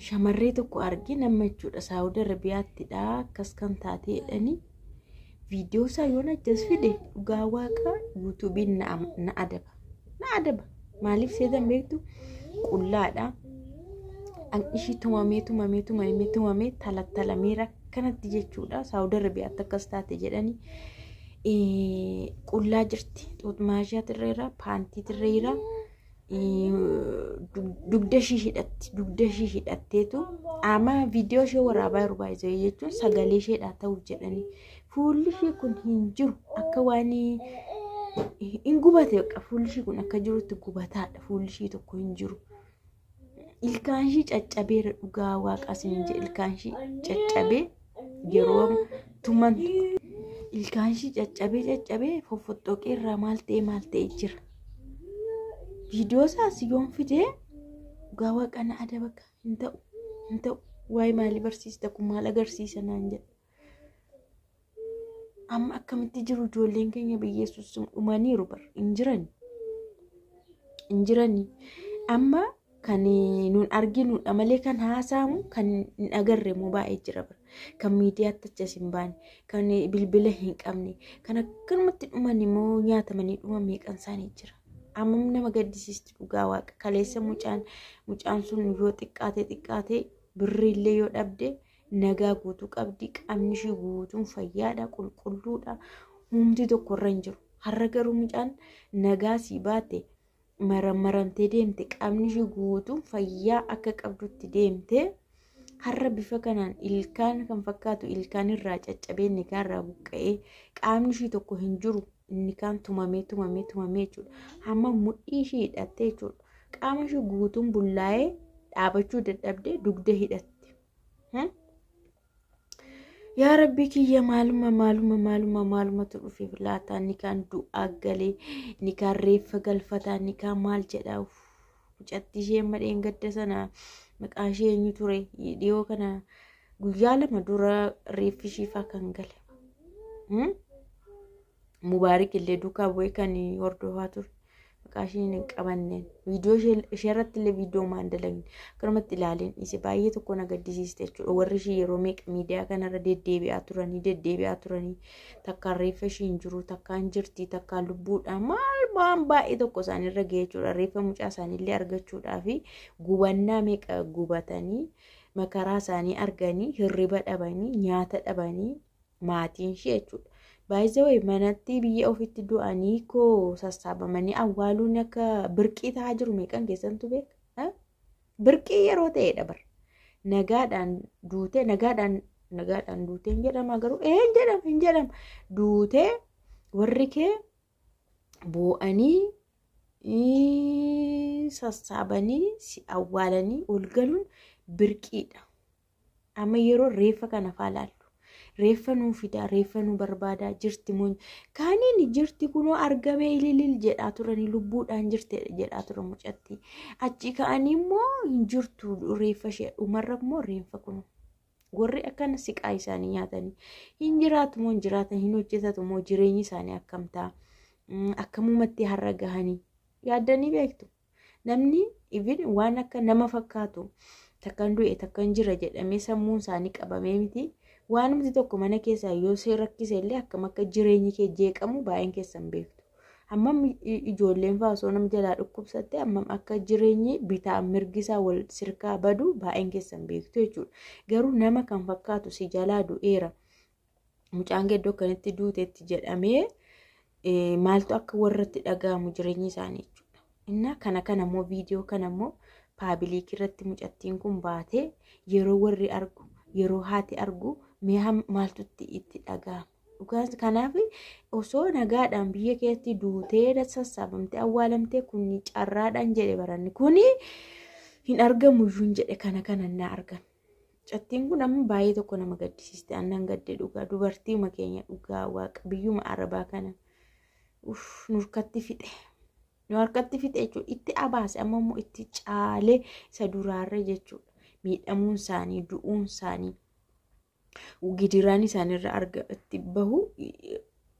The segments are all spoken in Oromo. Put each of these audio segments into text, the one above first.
Shamarree tokko argee nama jechuudha. Saawud Arabiyaattidha akkas kan taate jedhanii viidiyoo isaa yoon achas fide, dhugaa waaqa, YouTubeiin na adaba. Na adaba. Maaliif seetan beektu? Qullaadha. Dhaqni ishii tumamee tumamee tumamee tumamee talattalamee akkanatti jechuudha. Saawud Arabiyaatti akkas taate jedhanii. Qullaa jirti. Xuuxmaashaa tirreera, paantii tirreera. Dugda ishii hidhatti. Dugda ishii hidhatteetu amma viidiyoo ishee waraabaa yeroo baay'ee jechuun sagalee isheedhaa ta'uuf jedhanii. Fuulli ishii kun hin jiru, akka waan hin gubate, fuulli ishii kun akka jirutti gubataadha. Fuulli ishii tokko hin jiru. Ilkaan ishii caccabeera, dhugaa waaqaa isin jedhe. Ilkaan ishii caccabee yeroo tuman ilkaan ishii caccabee caccabee foffoxoqee irraa maal ta'e maal ta'e jira. Viidiyoo isaas yoon fidee, dhugaa waaqa, na adaba. Hin ta'u, hin ta'u. Waa'ee maalii barsiista kun, maal agarsiisa naan jedha. Amma akkamitti jiru ijoolleen keenya biyyeessus? Dhumaniiru bar, hin jirani. Hin jirani. Amma kan nun arginudha malee kan haasa'amu kan hin agarre immoo baay'ee jira bara. Kan miidiyaatti achas hin baane, kan bilbila hin qabne, kan akkanumatti dhuman immoo nyaatamanii dhuman meeqan isaanii jira. Amma nama gaddisiisti, dhugaa waaqa. Kaleessa mucaan sun yoo xiqqaate xiqqaate birriillee yoo dhabde nagaa guutuu qabdi. Qaamni ishii guutuun fayyaadha, qulqulluudha. Humti tokko irra hin jiru. Har'a garuu mucaan nagaa sii baate marammaramtee deemte, qaamni ishii guutuun fayyaa akka qabdutti deemte, har'a bifa kanaan ilkaan kan fakkaatu ilkaan irraa caccabee, inni kaan irraa buqqa'ee, qaamni ishii tokko hin jiru, inni kaan tumamee tumamee tumamee jechuudha. Hamma mudhii ishii hidhattee jechuudha. Qaama ishii guutuun bullaa'ee dhaabachuu dadhabdee dugda hidhatte. Yaa Rabbi kiyya, maaluma maaluma maaluma maalumatu dhufeef laata? Inni kaan du'aa galee, inni kaan reeffa galfataa, inni kaan maal jedhaa? Mucattii ishee madheen gadda sana maqaan ishee eenyu ture? Dhiyoo kana guyyaa 2 dura reeffi ishii faa kan gale. Mubaarik illee duukaa bu'ee kan hordofaa ture. Maqaa ishee hin qabanneen. Viidiyoo ishee irratti illee viidiyoo maan dalagne. Akkanumatti ilaaleen dhiise, baay'ee tokko na gaddisiiste jechuudha. Warri ishee yeroo meeqa miidiyaa kanarra deddeebi'aa turanii deddeebi'aa turanii, takkaan reeffa ishee hin jiru, takkaan jirti, takkaan lubbuudha, maal waan baay'ee tokko isaanirra ga'e jechuudha. Reeffa mucaa isaaniillee argachuudhaa fi gubannaa meeqa gubatanii, makaraa isaanii arganii, hirriba dhabanii, nyaata dhabanii maatiin ishee jechuudha. Baay'ee manatti biyya ofitti du'anii koo sassaabamanii awwaaluun akka birqii ta'aa jiru meeqan keessantu beeka? Birqii yeroo ta'edha bar. Nagaadhaan duutee, nagaadhaan nagaadhaan duutee hin jedhama garuu, ee, hin jedhama, hin jedhama. Duutee warri kee boo'anii sassaabanii si awwaalanii ol galuun birqiidha. Amma yeroo reeffa kana faa laallu, reeffa nuu fidaa, reeffa nuu barbaadaa, jirti moo kaaniin jirti, kunoo argamee ililil jedhaa turanii, lubbuudhaan jirti jedhaa turan mucattii. Achi ka'anii immoo hin jirtu reeffa ishee, dhumarra immoo reeffa kunoo. Warri akkana siqaa isaanii nyaatanii hin jiraatu moo hin jiraatan, hin hojjetatu moo, jireenyi isaanii akkam ta'a, akkamumatti har'a gahanii yaaddanii beektu? Namni even waan akka nama fakkaatu takkan du'e takkan jira jedhamee sammuun isaanii qabamee miti. Waanumti tokko mana keessaa yoo si rakkise illee akkam akka jireenyi kee jeeqamu baay'een keessan beektu. Hammam ijoolleen fa'aa osoo nama jalaa dhukkubsatte hammam akka jireenyi bitaa mirgisaa wal sirkaa badu baay'een keessan beektu jechuudha. Garuu nama kan fakkaatu si jalaa du'eera, mucaan kee iddoo akkanitti duuteetti jedhamee maaltu akka warratti dhaga'amu jireenyi isaanii jechuudha. Innaa kana kana immoo viidiyoo kana immoo public irratti mucattiin kun baatee yeroo warri argu, yeroo haati argu, mee maaltu itti dhaga'ama? Dhugaas kanaaf osoo nagaadhaan biyya keetti duutee sassaabamtee awwaalamtee kun carraadhaan jedhe baranni kuni hin argamu iyyuu hin jedhe, kana kana na argame. Mucattiin kun amma baay'ee tokko nama gaddisiiste, annan gadde dhugaa, dubartiima keenya, dhugaa waaqa, biyyuma arabaa kana uff nurkatti fixe. Nu harkatti fixe jechuudha. Itti abaase, amma immoo itti caalee isa duraarra jechuudha. Miidhamuun isaanii, du'uun isaanii, gidiraan isaaniirra arga itti bahu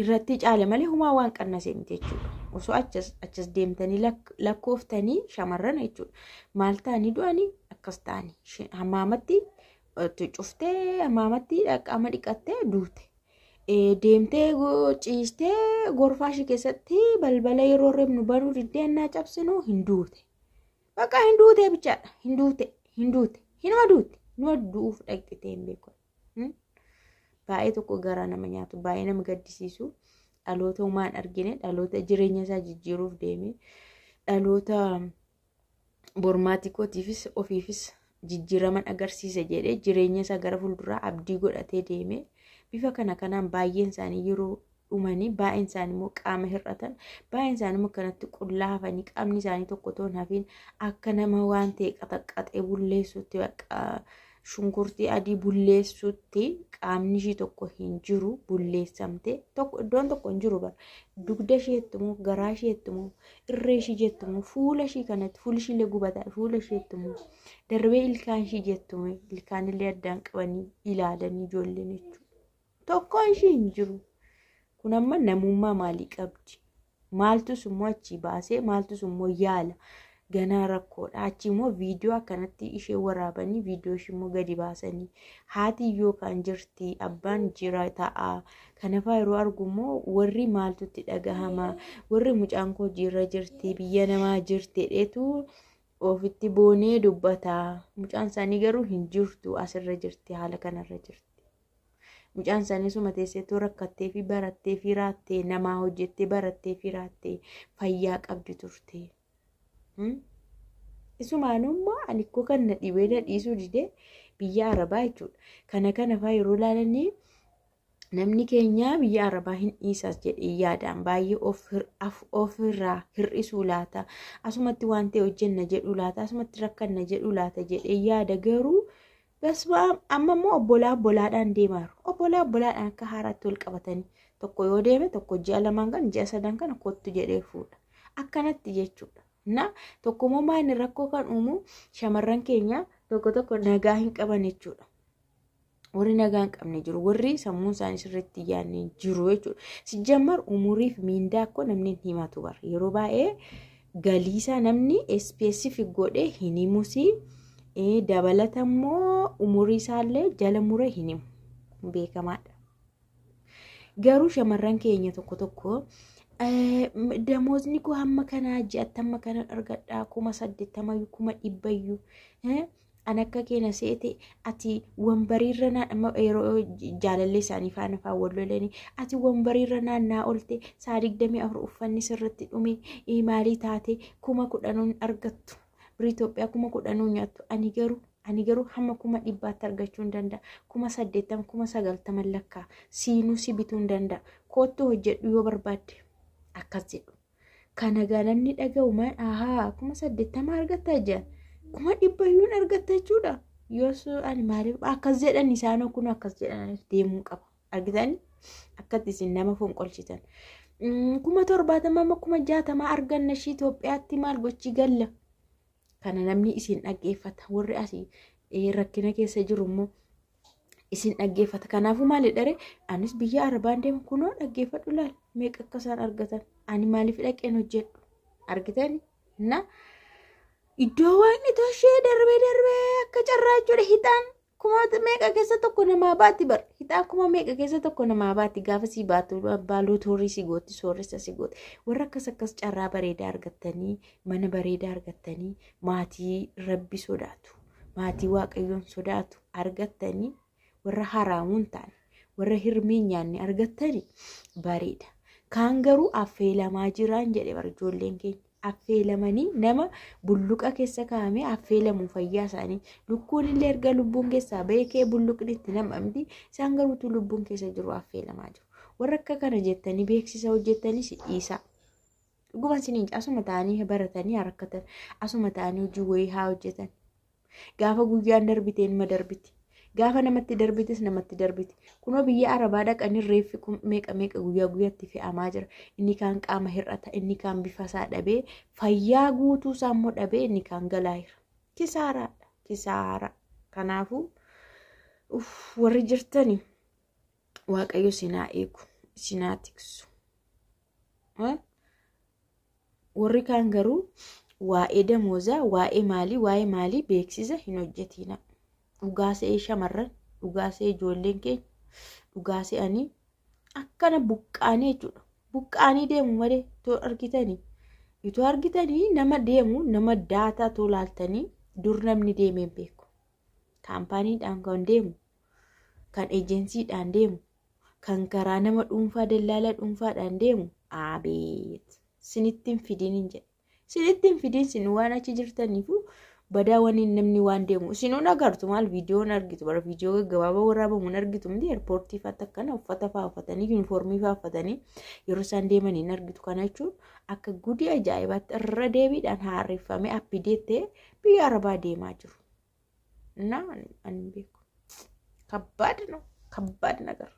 Irratti caale malee humaa waan qannasee miti jechuudha. Osoo achas deemtanii lakkooftanii shamarran jechuudha. Maal ta'anii du'anii akkas ta'anii hammaamatti cuftee hammaamatti qaama dhiqattee duute. Deemtee ciistee gorfaa ishee keessatti balbala yeroo reebnu banuu diddee annaa cabsinu hin duute. Bakka hin duute bichaadha. Hin duute. Hin duute. Hinuma duute. Hinuma du'uuf dhaqxitee hin beeku. Baay'ee tokko garaa nama nyaatu, baay'ee nama gaddisiisu, dhaloota humaan argine, dhaloota jireenya isaa jijjiiruuf deeme, dhaloota bormaatikootiifis ofiifis jijjiiraman agarsiisa jedhee jireenya isaa gara fuulduraa abdii godhatee deeme. Bifa kana kanaan baay'een isaanii yeroo dhumanii, baay'een isaanii immoo qaama hir'atan, baay'een isaanii immoo kanatti qullaa hafanii qaamni isaanii tokko otoo hin hafiin akka nama waan ta'e qaxaqqaxee bulleessutti, shunkurtii adii bulleessutti qaamni ishii tokko hin jiru bulleessamte, tokko iddoon tokko hin jiru bara. Dugda isheetti moo, garaa isheetti moo, irree ishii jettu moo, fuula ishii kanatti fuulli ishii illee gubataa fuula isheetti moo, darbee ilkaan ishii jettu moo, ilkaan illee addaan qabanii ilaalanii ijoolleen jechuudha. Tokkoon ishii hin jiru. Kun amma namummaa maalii qabdi? Maaltus immoo achii baasee, maaltus immoo yaala? Ganaa rakkoodha. Achi immoo viidiyoo akkanatti ishee waraabanii viidiyoo ishee immoo gadi baasanii haati yookaan jirti, abbaan jira ta'a. Kanafaa yeroo argu immoo warri maaltu itti dhagahama? Warri mucaan koo hojiirra jirti, biyya namaa jirti jedheetu ofitti boonee dubbata. Mucaan isaanii garuu hin jirtu, asirra jirti, haala kanarra jirti. Mucaan isaanii suma teesseetu rakkattee fi barattee fi raattee, namaa hojjettee barattee fi raattee fayyaa qabdi turte. Isumaanummaa ani ikkoo kan na dhibee na dhiisuu didee biyya Arabaa jechuudha. Kana kana fa'aa yeroo ilaalanii namni keenya biyya Arabaa hin dhiisas jedhee yaadaan baay'ee ofirraa hir'isuu laata, asumatti waan ta'e hojjenna jedhu laata, asumatti rakkanna jedhu laata jedhee yaada. Garuu basma amma immoo obbolaa obbolaadhaan deemaa jiru. Obbolaa obbolaadhaan akka haaraatti wal qabatanii tokko yoo deeme tokko ji'a 2 kan ji'a 3 kan kottu jedhee fuudha. Akkanatti jechuudha. Na tokkommoo maal rakkoo kan uumu, shamarran keenya tokko tokko nagaa hin qaban jechuudha. Warri nagaa hin qabne jiru, warri sammuun isaanii sirriitti yaadne jiru jechuudha. Sijjammar umuriif miindaa akkoo namni hin himatu bara. Yeroo baay'ee galiisaa namni specific godhee hin himusi. Dabalata immoo umurii isaallee jala muree hin himu. Beekamaadha. Garuu shamarran keenya tokko tokko damoosni koo hamma kanaa, ji'atti hamma kana argadhaa, 80,000yyuu, 100,000yyuu, an akka keena seete ati wambariirra yeroo jaalallee isaanii faana fa'aa wal lolanii, ati wambariirra naannaa oolte sa'a 24 uffanni sirriitti dhume, maalii taate, 10,000 argattu, birii Itoophiyaa 10,000 nyaattu, ani garuu hamma 100,000tti argachuu hin danda'a, 80,000, 90,000 lakkaa siinuu si bituu hin danda'a, koottuu hojjedhu yoo barbaadde, akkas jedhu. Kana gaa namni dhaga'u maal, ahaa, 80,000 argatta jaa, 100,000yyuun argatta jechuudha. Yoos ani maaliif akkas jedhan, isaanoo kun akkas jedhan deemuu qaba. Argitanii akkatti isin nama fonqolchitan. 70,000 amma 60,000 arganna ishii Itoophiyaatti maal gochii galla. Kana namni isin dhaggeeffata. Warri asii rakkina keessa jiru immoo isin dhaggeeffata. Kanaafuu maali dharee, anis biyya Arabaan deema, kunoo dhaggeeffadhu laal meeqa akka isaan argatan, ani maaliif dhaqeen hojjedhu, argitani na iddoo waaqni toshee darbee darbee akka carraa jechuudha. Hixaan kuma meeqa keessa tokko namaa baatti bar, hixaan kuma meeqa keessa tokko namaa baatti. Gaafa si baatu abbaa lootorii si gooti, sooressa si gooti. Warra akkas akkas carraa bareedaa argattanii, mana bareedaa argattanii, maatii rabbi sodaatu, maatii waaqayyoon sodaatu argattanii, warra haraamuun taane, warra hirmii nyaanne argattanii bareeda. Kaan garuu affeelamaa jiraan jedhe bara ijoolleen keenya. Affeelamanii nama bulluqa keessa kaa'amee affeelamu fayyaa isaanii. Lukkuun illee erga lubbuun keessaa beekee bulluqni itti nam'amti. Isaan garuutu lubbuun keessa jiru affeelamaa jiru. Warra akka kana jettanii beeksisa hojjettanis dhiisaa. Dhuguma isiniin asuma ta'anii baratanii harkatan, asuma ta'anii hojii wayii haa hojjetan. Gaafa guyyaan darbite ilma darbiti. Gaafa namatti darbites namatti darbiti. Kunoo biyya Arabaa dhaqanii reeffi meeqa meeqa guyyaa guyyaatti fe'amaa jira. Inni kaan qaama hir'ata, inni kaan bifa isaa dhabee, fayyaa guutuu isaa immoo dhabee, inni kaan galaa jira. Kisaaraadha. Kisaara. Kanaafuu warri jirtani Waaqayyo isin haa eegu. isin haa tiksu. Warri kaan garuu waa'ee damoozaa, waa'ee maalii, waa'ee maalii beeksisa hin hojjetina. Dhugaa se'ee shamarran, dhugaa se'ee ijoolleen keenya, dhugaa se'anii akkana buqqaanii jechuudha. Buqqaanii deemu malee itoo argitanii. Itoo argitanii nama deemu, nama daataa too laaltanii, dur namni deemee hin beeku. Kaampaaniidhaan kan deemu, kan ejensiidhaan deemu, kan karaa nama dhuunfaa, dallaala dhuunfaadhaan deemu, abeet, sinitti hin fidin hin jedhe. Sinitti hin fidin. Sin waan achi jirtaniifu badaa waniin namni waan deemu isinuun agartu. Maal, viidiyoon argitu bara, viidiyoo gaggabaabaa waraabamuun argitu miti? Eerpoortii fa'aatti akkana uffata fa'aa uffatanii, yuunifoormii fa'aa uffatanii yeroo isaan deeman hin argitu. Kana jechuun akka gudii ajaa'ibaatti irra deebiidhaan haareffamee update ta'ee biyya arabaa deemaa jiru. Na ani beeku. ከባድ ነው። ከባድ ነገር.